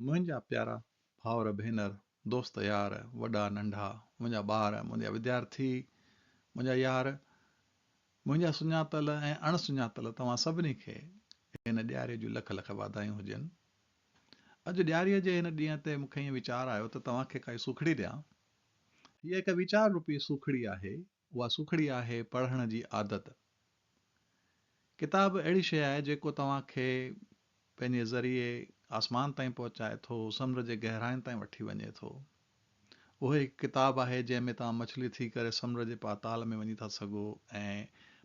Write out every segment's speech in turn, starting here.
منهنجا پيارا ڀائر ڀينر، دوست يار، وڏا ننڍا، منهنجا ٻار، منهنجا وديارٿي، منهنجا يار، منهنجا سڃاتل ۽ اڻ سڃاتل توهان سڀني کي هن ڏياريء جون لک لک واڌايون هجن. اڄ ڏياريء جي هن ڏينهن تي مون کي ائين ويچار آيو ته توهان کي ڪائي سوکڙي ڏيان. هيء هڪ ويچار روپي سوکڙي آهي. اها سوکڙي آهي پڙهڻ جي عادت. ڪتاب اهڙي شيء آهي جيڪو توهان کي پنهنجي ذريعي آسمان تائين پهچائي ٿو، سمنڊ جي گهراين تائين وٺي وڃي ٿو. اهو هڪ ڪتاب آهي جنهن ۾ توهان مڇلي ٿي ڪري سمنڊ جي پاتال ۾ وڃي ٿا سگهو ۽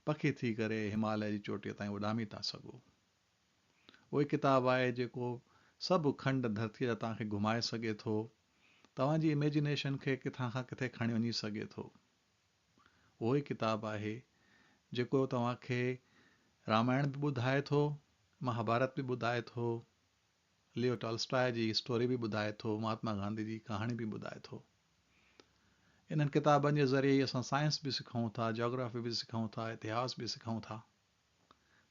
پکي ٿي ڪري هماليه جي چوٽيء تائين اڏامي ٿا سگهو. اهو هڪ ڪتاب آهي جيڪو سڀ کنڊ ڌرتيء جا توهان کي گهمائي سگهي ٿو. توهان جي اميجينيشن کي ڪٿان کان ڪٿي کڻي وڃي سگهي ٿو. اهو ئي ڪتاب آهي جيڪو توهان کي رامائڻ به ٻڌائي ٿو، مهاڀارت به ٻڌائي ٿو، ليو ٽالسٽاء جي اسٽوري به ٻڌائي ٿو، مهاتما گانڌي جي ڪهاڻي به ٻڌائي ٿو. انهن ڪتابن جي ذريعي ئي اسان سائنس به سکون ٿا، جاگرافي به سکون ٿا، اتهاس به سکون ٿا.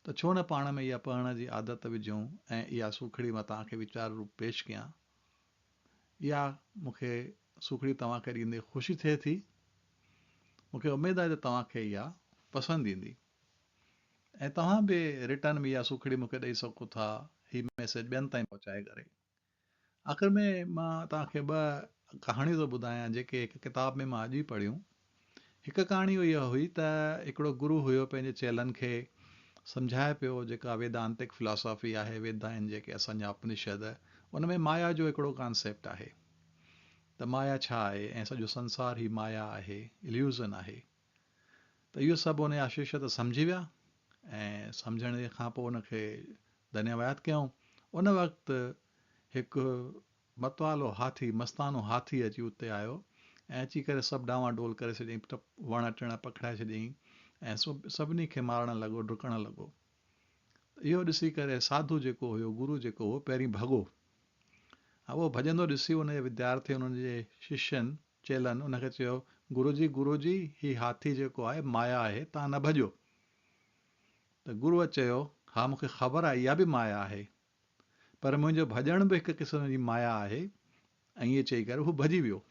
ته ڇو نه پاڻ ۾ اها پڙهڻ جي عادت وجهون ۽ اها سوکڙي مان توهان کي ويچار روپ پيش ڪيان. اها مون کي سوکڙي توهان کي ڏيندي خوشي ٿئي ٿي. مون کي اميد آهي ته توهان کي اها پسند ايندي ۽ توهان به ريٽرن ۾ اها سوکڙي مون کي ڏئي سگهو ٿا هي ميسيج ٻين تائين پهچائي ڪري. آخر ۾ مان توهان کي ٻه ڪهاڻيون ٿو ٻڌايان جيڪي هڪ ڪتاب ۾ مان اڄ ئي پڙهيون. هڪ ڪهاڻي اها هئي ته هڪڙو گرو هيو پنهنجي چيلن کي سمجهائي پيو جيڪا ويدانتڪ فلاسافي آهي ويد آهن جيڪي اسان جا اپنشد ان ۾ مايا جو هڪڙو ڪانسيپٽ آهي ته مايا ڇا آهي ۽ سڄو سنسار هي مايا آهي Illusion آهي ته اهو سڀ ان جا ششيه ته سمجهي ويا ۽ سمجهڻ کان پوء ان کي ڌنيواد ڪيائون ان وقت هڪ متوالو هاٿي، مستانو هاٿي اچي اتي آيو ۽ اچي ڪري سڀ ڊانوان ڊول ڪري ڇڏيائين، وڻ ٽڻ پکڙائي ڇڏيائين ۽ سڀني کي مارڻ لڳو، ڊڪڻ لڳو. ته اهو ڏسي ڪري ساڌو جيڪو هيو، گرو جيڪو هو، پهرين ڀڳو. ۽ اهو ڀڄندو ڏسي ان جي وديارٿين، ان جي ششين، چيلن ان کي چيو، گرو جي، گرو جي، هي هاٿي جيڪو آهي، مايا آهي، توهان نه ڀڄو. ته گروء چيو، ها مون کي خبر آهي اها به مايا آهي. پر منهنجو ڀڄڻ به هڪ قسم جي مايا آهي. ائين چئي ڪري هو ڀڄي ويو.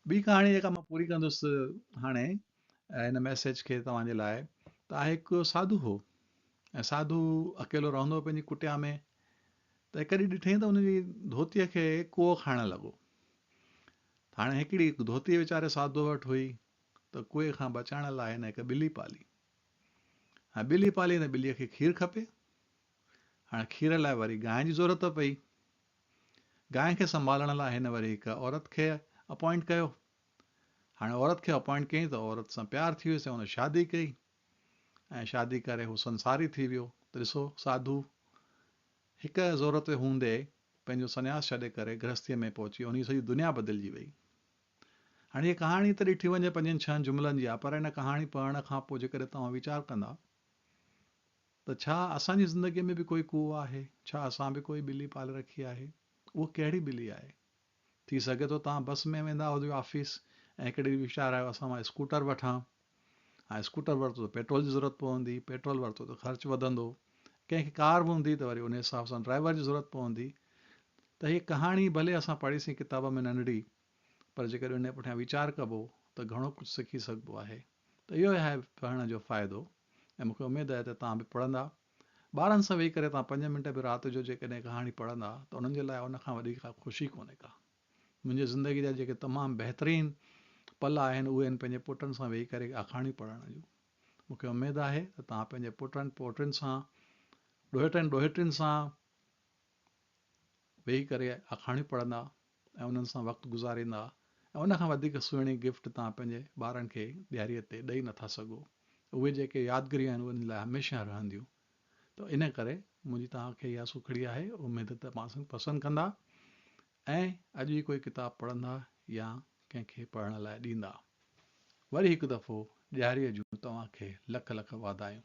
ٻي ڪهاڻي جيڪا مان پوري ڪندس هاڻي هن ميسيج کي توهان جي لاء ته آهي هڪ ساڌو هو ۽ ساڌو اڪيلو رهندو هو پنهنجي ڪٽيا ۾ ته هڪ ڏينهن ڏٺائين ته ان جي ڌوتيء کي ڪوئو کائڻ لڳو. هاڻي هڪڙي ڌوتي ويچاري ساڌوء وٽ هئي ته ڪوئي کان بچائڻ لاء هن هڪ ٻلي پالي. هاڻي ٻلي پالي ته ٻليء کي کير کپي. هاڻي کير لاء وري گانء جي ضرورت پئي. گانء کي سنڀالڻ لاء هن وري هڪ عورت کي اپوائنٽ ڪيو. هاڻي عورت کي اپوائنٽ ڪيائين ته عورت سان پيار ٿي ويس ۽ هن شادي ڪئي ۽ شادي ڪري هو سنساري ٿي ويو ته ڏسو ساڌو هڪ ضرورت هوندي پنهنجو سنياس ڇڏي ڪري گرهستيء ۾ پهچي ان جي سڄي دنيا بدلجي وئي. هاڻي هيء ڪهاڻي ته ڏٺي وڃي پنجن ڇهن جملن جي آهي پر ان ڪهاڻي پڙهڻ کان پوء جيڪڏهن توهان ويچار ڪندا ته ڇا اسان جي زندگيء ۾ به ڪوئي ڪوئو آهي؟ ڇا اسان به ڪوئي ٻلي پالي رکي آهي؟ اهو ڪهڙي ٻلي آهي؟ ٿي سگهي ٿو توهان بس ۾ ويندا هجو آفيس ۽ هڪ ڏينهن ويچار آيو اسان مان اسڪوٽر وٺان. هاڻي اسڪوٽر ورتو ته پيٽرول جي ضرورت پوندي، پيٽرول ورتو ته خرچ وڌندو. ڪنهن کي ڪار به هوندي ته وري ان حساب سان ڊرائيور جي ضرورت پوندي. ته هيء ڪهاڻي ڀلي اسان پڙهيسين ڪتاب ۾ ننڍڙي پر جيڪڏهن ان جي پٺيان ويچار ڪبو ته گهڻو ڪجهه سکي سگهبو آهي ته اهو ئي آهي پڙهڻ جو فائدو ۽ مون کي اميد آهي ته توهان به پڙهندا. ٻارن سان ويهي ڪري توهان پنج منٽ به رات جو جيڪڏهن ڪهاڻي پڙهندا ته انهن جي لاء ان کان وڏي ڪا خوشي ڪونهي ڪا. منهنجي زندگي جا جيڪي تمام بهترين پل آهن اهي آهن پنهنجي پٽن سان ويهي ڪري آکاڻيون پڙهڻ جون. مون کي اميد آهي ته توهان پنهنجي پٽن پوٽين سان، ڏوهٽن ڏوهٽين سان ويهي ڪري آکاڻيون پڙهندا ۽ انهن سان وقت گذاريندا ۽ ان کان وڌيڪ سهڻي گفٽ توهان پنهنجي ٻارن کي ڏياريء تي ڏئي نٿا سگهو. اهي جيڪي يادگيريون آهن اهي انهن لاء هميشه رهنديون. ته ان ڪري منهنجي توهان کي اها سوکڙي آهي اميد ته پسند ڪندا ۽ اڄ ئي ڪوئي ڪتاب پڙهندا يا ڪنهن کي پڙهڻ لاء ڏيندا. وري هڪ دفعو ڏياريء جون توهان کي لک لک واڌايون.